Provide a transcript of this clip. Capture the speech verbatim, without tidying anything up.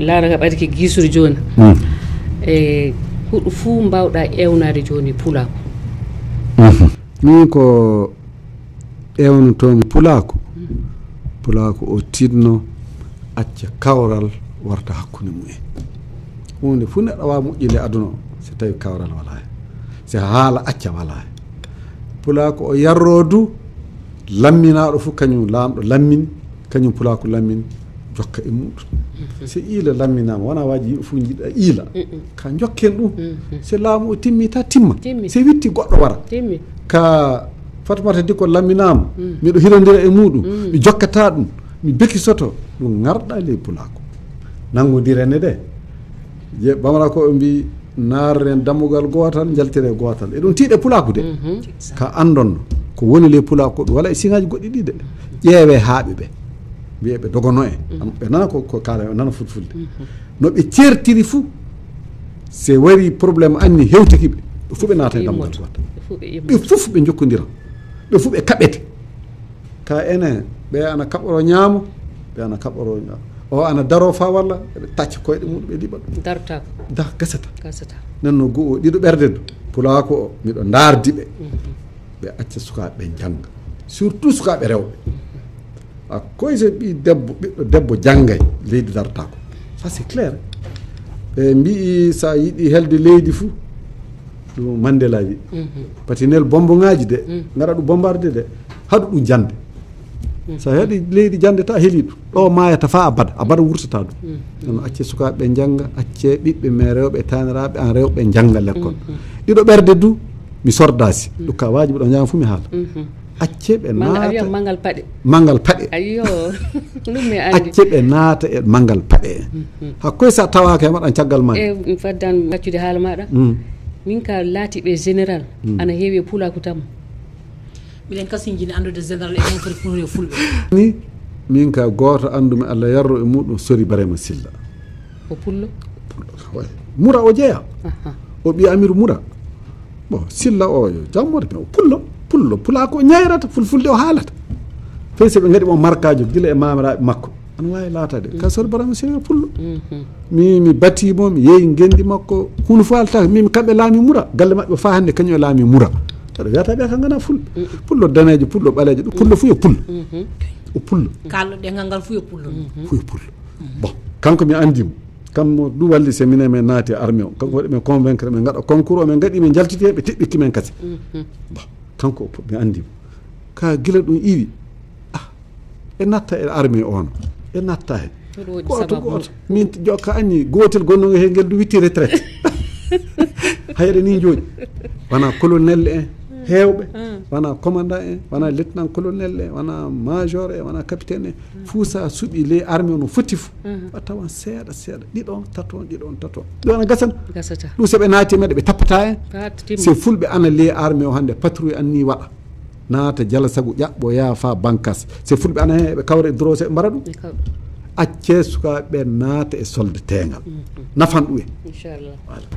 Laana ka ɓadike giisude jooni. Mm. E huɗo fuu mbaawɗaa ewnaade jooni pulaaku? Mhm. Min ko ewnotoomi pulaaku, pulaaku o tinno acca kawral warta hakkunde mumen. Huunde fuu neɗɗo waawa moƴƴinde e aduna o, so tawi kawral walaa hen. So haala acca walaa hen. Pulaaku o yarroo du, lamminaaɗo fuu kañum laamɗo lammini, kañum pulaaku lammin jokka e muɗum. So iila lamminaama, wonaa waaji yimɓe fof njiɗa iila. Ka jokken ɗum. So laamu o timmi, ta timma. So witti, goɗɗo wara. Ka Fatumata Dikko lamminaama, miɗo hirondira e muɗum, mi jokkata ɗum, mi bekisoto, ɗum ŋarɗa ley pulaaku. Nanngodire ne de. Je, Bamara ko ɓe mbi, naaren dammugal gootal, njaltire gootal. Eɗum tiiɗe pulaaku de. Ka anndon ko woni ley pulaaku, ɗum wala e siŋaaji goɗɗi ɗi de. Ƴeewe haaɓe ɓe. Mbiye ɓe dogono en. Am, ɓe nana ko, ko kaala, ɓe nana fulfulde. No ɓe ceertiri fuu, se wari problème anni hewtiki ɓe, ɓe fuu ɓe naata e dammugal gootal. Ɓe fuu ɓe jokkondiran. Ɓe fuu ɓe kaɓete. Ka enen, ɓe ana kaɓɓoroo ñaamo, ɓe ana kaɓɓoroo ñaamo. O ana daroo faa walla, ɓe tacca koyɗe muɗum, ɓe liɓa ɗum. Dartaako. Da, gasata. Gasata. Nden no go'o, ɗiɗo ɓerde du. Pulaaku o, miɗo ndaardi ɓe. Ɓe acca sukaaɓe ɓe njannga. Surtout sukaaɓe rewɓe. A koy so ɓii debbo, ɓiɗɗo debbo janngay, leydi dartaako. Ça, c'est clair. Ɓe mbi'i, so a yiɗi helde leydi fuu, ɗum Mandela wi. Pati nel bomboŋaaji de, ngaɗa ɗum bombarde de, haɗu ɗum jannde. So a heɗi leydi jannde, ta heli ɗum. Ɗo maayata faa abada, abada wurtata ɗum. Noon accee sukaaɓe ɓe njannga, accee ɓiɓɓe men rewɓe, taaniraaɓe an rewɓe njannga lekkol. Ɗiɗo ɓerde du, mi sordaasi. Ɗum ka waajibi ɗo ñaama fuu mi haala. Accee ɓe naata. Manngal paɗe. Manngal paɗe. Ayyo, ɗum mi anndi. Accee ɓe naata e manngal paɗe en. Hakkoy so a tawaaka e maɗan caggal maa. E, mi faddan accude haala maaɗa. Min ka laatiiɓe général, ana heewi e pulaaku tan. Miɗen kasinjini anndude général e honfere kunori e fulɓe. Ni, min ka gooto anndumi Allah yarro e muɗum Sori Barema Silla. O pullo? Pullo, way. Mura o jeya. O ɓii Amiru Mura. Bon, Silla o yo jammode, mais o pullo, pullo, pulaaku o ñayrata, fulfulde o haalata. Fay so ɓe ngaɗi mo markaajo gila e maamiraaɓe makko. Ana waawi laataade. Ka Sori Barama Silla pullo. Mi, mi bati mo, mi yeeyi ngenndi makko. Huunde fof haalata, min kamɓe laami Mura. Galle maɓɓe faa hannde kañum e laami Mura. Aɗa wiyata ɓe ka ngana fulɓe. Pullo daneejo, pullo ɓaleejo, ɗum pullo fof yo pullo. O pullo. Kaalɗo ɗengal ngal fof yo pullo. Fof yo pullo. Bon, kanko mi anndi mo. Kam mo ɗum walli se minen min naati e armée o. Kanko waɗi min convaincre, min ngaɗa concours o, min ngaɗi min njaltiti heen, ɓe teɓɓiti min kadi. Bon, kanko o po-, mi anndi mo. Ka gila ɗum iwi, ah, e natta e armée o no, e natta heen. Gooto, gooto. Min jokka anni, gootel gonnoo heen ngel du witti retraite. Hayre ni jooɗi. Wona colonel en, heewɓe. Wona commandant en, wona lieutenant colonel en, wona major en, wona capitaine en. Fuu so a suɓii ley armée no foti fu, a tawan seeɗa, seeɗa. Ɗiɗon, taton, ɗiɗon, taton. Ɗum ana gasana. Gasata. Ɗum so ɓe naati e maɓɓe, ɓe tappata en. Paat timmi. Se fulɓe ana ley armée o hannde, patrouille anni waɗa. Naata jala sagu ƴaɓɓo, yaa faa bankas. Se fulɓe ana heen, ɓe kawra e duro, se ɓe mbara ɗum. Ɓe kaw- Accee sukaaɓe naata e solde teengal. Nafan ɗum en. Inchallah. Voilà.